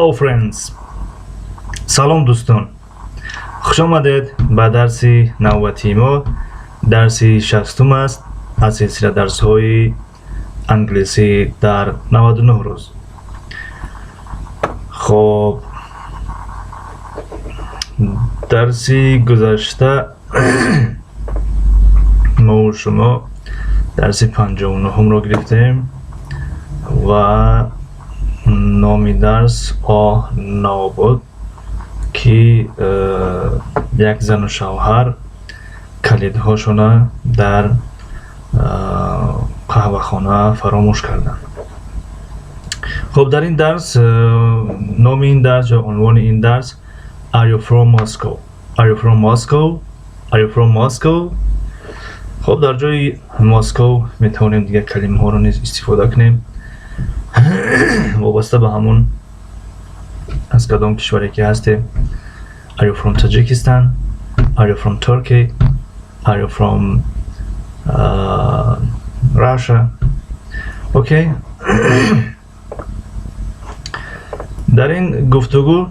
Hello friends. Салом дӯстон. Хуш омадед ба дарси навбатии мо. Дарси 60-ум аст аз силсила дарсҳои англисӣ дар 99 рӯз. Хоб, дарси гузашта мо шумо дарси 59-умро гирифтем ва номи дарс "Oh no" буд, ки як зану шавҳар калидҳошона дар қаҳвахона фаромӯш карданд. Хуб, дар ин дарс, номи ин дарс ё унвони ин дарс "Are you from Moscow? Are you from Moscow? Are you from Moscow?" Хуб, дар ҷои Moscow метавонем дигар калимаҳоро низ истифода кунем, вобаста ба ҳамон аз кадом кишваре ки ҳастем. Are you from Tajikistan? Are you from Turkey? Are you from Russia? Okay. Дар ин гуфтугӯ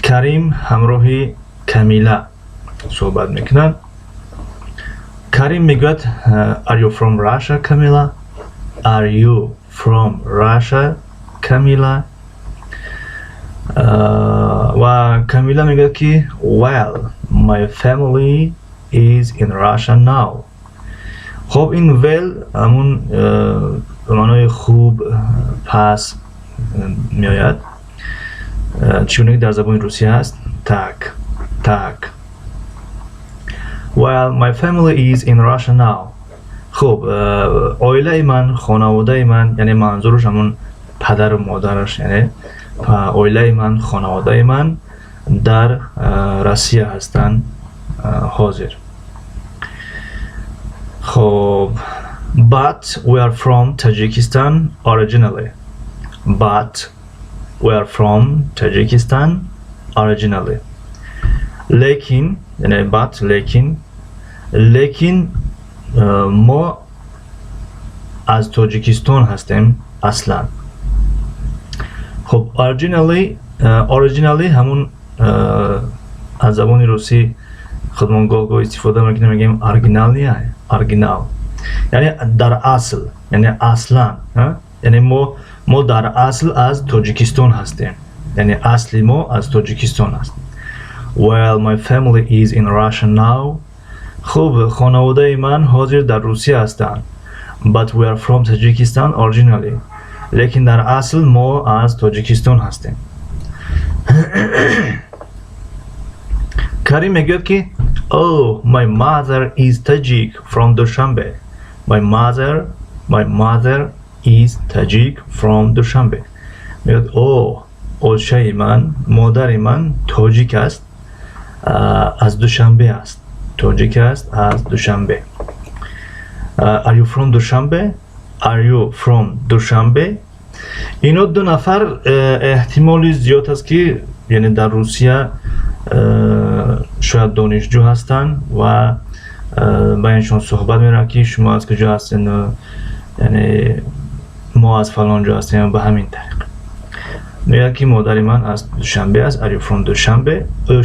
Карим ҳамроҳи Камила суҳбат мекунад. Карим мегӯяд: "Are you from Russia, Camila? Are you from Russia, Camila?" Ва Камила мегӯяд ки "Well, my family is in Russia now." Хоб, ин well ҳамун ба маънои хуб, пас меояд, чӣ гуна ки дар забони русия ҳаст "так, так". "Well, my family is in Russia now." Хуб, оилаи ман, хонаводаи ман, яъне манзураш ҳамун падару модараш, яъне оилаи ман, хонаводаи ман дар Россия ҳастанд ҳозир. Хоб, "But we are from Tajikistan originally." "But we are from Tajikistan originally." Лекин, яъне but, лекин, лекин мо аз Тоҷикистон ҳастем аслан. Хуб, originally, originally ҳамун аз забони русӣ худмон гоҳ-гоҳ истифода мекунем, мегӯем оригинал, оригинал, яъне дар асл, яъне аслан, яъне мо дар асл аз Тоҷикистон ҳастем, яъне асли мо аз Тоҷикистон аст. "Well, my family is in Russia now." Хуб, хонаводаи ман ҳозир дар Русия ҳастанд. "But we are from Tajikistan originally." Лекин дар асл мо аз Тоҷикистон ҳастем. Карим мегӯяд ки "Oh, my mother is Tajik from Dushanbe. My mother is Tajik from Dushanbe." Мегӯяд: о, очаи ман, модари ман тоҷик аст, аз Душанбе аст, тоҷик аст аз Душанбе. "Are you from Dushanbe? Are you from Dushanbe?" Ино ду нафар эҳтимоли зиёд аст ки, яъне, дар Русия шояд донишҷӯ ҳастанд ва байншон суҳбат меравад ки шумо аз куҷо ҳастед, яъне мо аз фалон ҷо ҳастем. Ба ҳамин тариқ мегӯяд ки модари ман аз Душанбе аст. "Are you from Dushanbe?"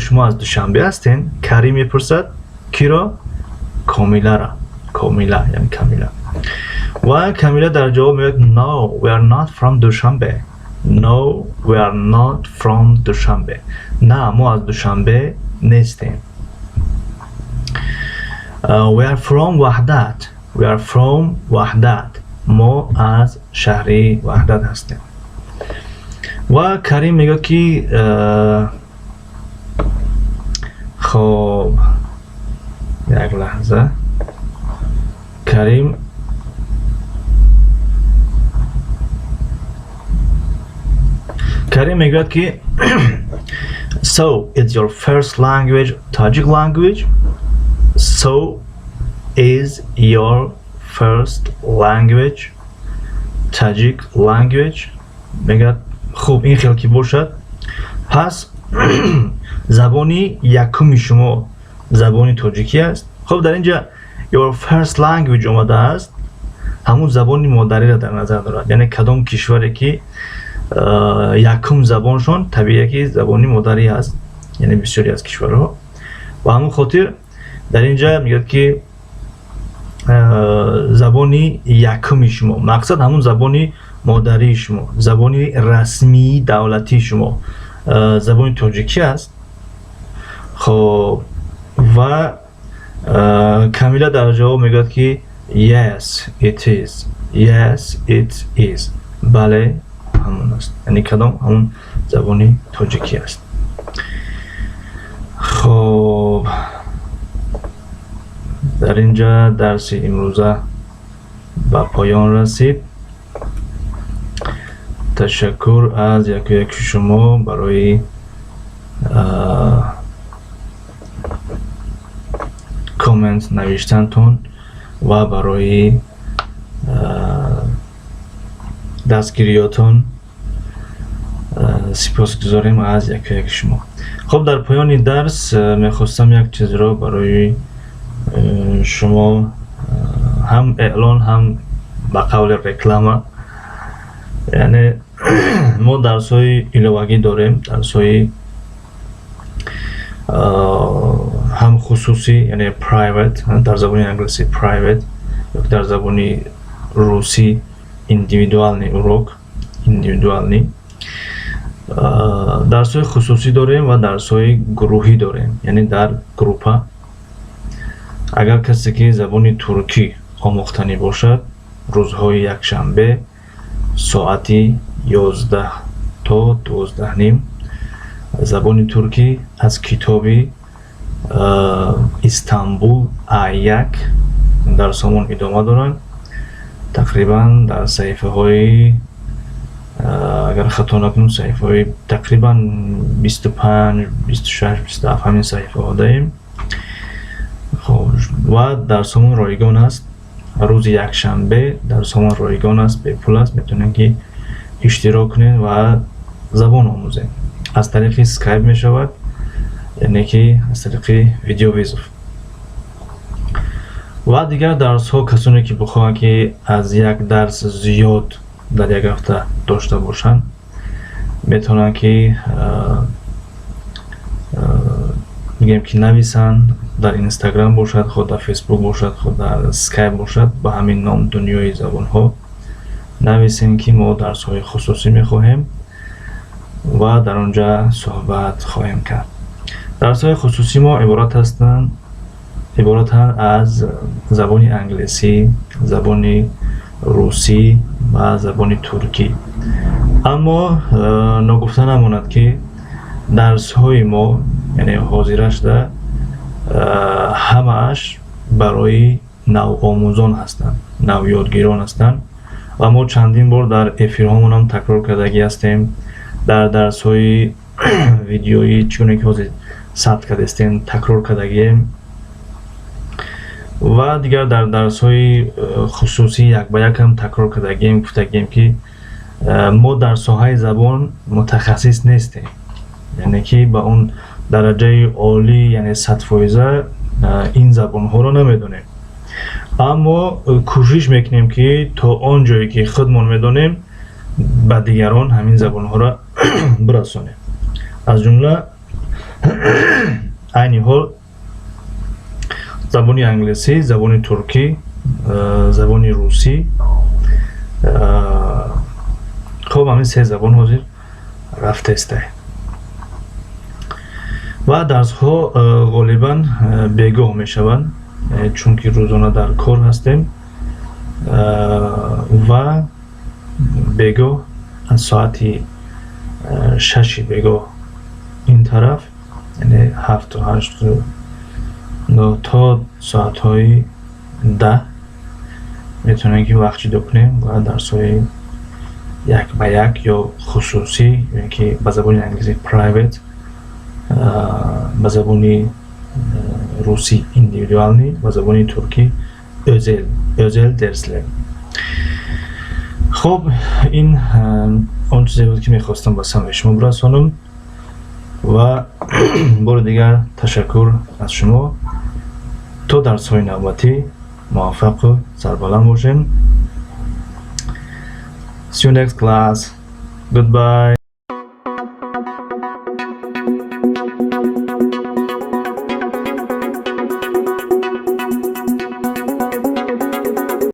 Шумо аз Душанбе ҳастен? Карим мепурсад. Киро? Комилара. Комила, яъне Камила. Ва Камила дар ҷавоб мегӯяд: "No, we are not from Dushanbe. No, we are not from Dushanbe." На, мо аз Душанбе нестем. "We are from Ваҳдат. We are from Ваҳдат." Мо аз шаҳри Ваҳдат ҳастем. Ва Карим мегӯяд ки хоб, як лаҳза, Карим мегӯяд ки "So it's your first language Tajik language? So is your first language Tajik language?" Мегӯяд: хуб, ин хел ки бошад, пас забони якуми шумо забони тоҷикӣ аст? Хуб, дар инҷа your first language омадааст, ҳамун забони модариро дар назар дорад, яъне кадом кишваре ки Якум забоншон табиие, ки забони модарӣ аст, яъне бисёре аз кишварҳо. Ба ҳамон хотир дар ин ҷа мегӯяд, ки забони якуми шумо, мақсад ҳамун забони модарии шумо, забони расмии давлатии шумо забони тоҷикӣ аст. Хоб, ва Камила дар ҷавоб мегӯяд, ки "Yes, it is." "Yes, it is", бале, ҳамон аст. Яъне кадом? Ҳамон забони тоҷикӣ аст. Хоб, дар ин ҷа дарси имрӯза ба поён расид. Ташаккур аз яку яки шумо барои коммент навиштантон ва барои дастгириётон. Сипосгузорем аз яку яки шумо. Хуб, дар поёни дарс мехостам як чизро барои шумо ҳам эълон, ҳам ба қавли реклама. Яъне мо дарсҳои иловагӣ дорем, дарсҳои ҳам хусусӣ, яъне private, дар забони англисӣ private ё дар забони русӣ индивидуальный урок, индивидуальный дарсҳои хусусӣ дорем ва дарсҳои гурӯҳӣ дорем, яъне дар группа. Агар касе ки забони туркӣ омӯхтанӣ бошад, рӯзҳои якшанбе соати 11 то 12:30 забони туркӣ аз китоби Истанбул А1 дарсҳомон идома доранд. Тақрибан дар саҳифаҳои, агар хато накунам, саҳифаҳои тақрибан 25, 26, 27, ҳамин саҳифаҳо даем. Хоб, ва дарсҳомон ройгон аст. Рӯзи якшанбе дарсҳомон ройгон аст, бепул аст. Метавонем, ки иштирок кунед ва забон омӯзем. Аз тариқи Скайп мешавад, яъне ки аз тариқи видеовызов. Ва дигар дарсҳо, касоне ки бихоҳанд, ки аз як дарс зиёд дар як ҳафта дошта бошанд, метавонанд, ки мегӯем, ки нависанд. Дар Инстаграм бошад, худ дар Фейсбук бошад, худ дар Скайп бошад, ба ҳамин ном, «Дунёи забонҳо», нависем, ки мо дарсҳои хусусӣ мехоҳем, ва дар он ҷа суҳбат хоҳем кард. Дарсҳои хусусӣ мо иборатанд аз забони англисӣ, забони русӣ ва забони туркӣ. Аммо ногуфта намонад, ки дарсҳои мо, яъне ҳозира шуда, ҳамааш барои навомӯзон ҳастанд, навёдгирон ҳастанд. Ва мо чандин бор дар эфирҳомонам такрор кардагӣ ҳастем, дар дарсҳои видеоӣ, чӣ гуна ки ҳозир сабт кардастем, такрор кардагием ва дигар дар дарсҳои хусусӣ як ба якам такрор кардагием, гуфтагием, ки мо дар соҳаи забон мутахассис нестем, яъне ки ба он дараҷаи олӣ, яъне 100%, ин забонҳоро намедонем, аммо кӯшиш мекунем, ки то он ҷое ки худмон медонем, ба дигарон ҳамин забонҳоро бирасонем. Аз ҷумла айни ҳол забони англисӣ, забони туркӣ, забони русӣ. Хуб, ҳамин се забон ҳозир рафтаистай ва дарсҳо ғолибан бегоҳ мешаванд, чунки рӯзона дар кор ҳастем. Ва бегоҳ аз соати 6-и бегоҳ ин тараф, яъне 7-у 8-у 9 то соатҳои 10 метавонем, ки вақт ҷудо кунем ва дарсҳои як ба як ё хусусӣ, ё ки ба забони англисӣ private, ба забони русӣ индивидуальный, ба забони туркӣ özel dersler. Хуб, ин он чизе буд, ки мехостам ба самъи шумо бирасонам. Ва бори дигар ташаккур аз шумо. То дарсҳои навбатӣ муваффақу сарбаланд бошем. See you next class. Goodbye.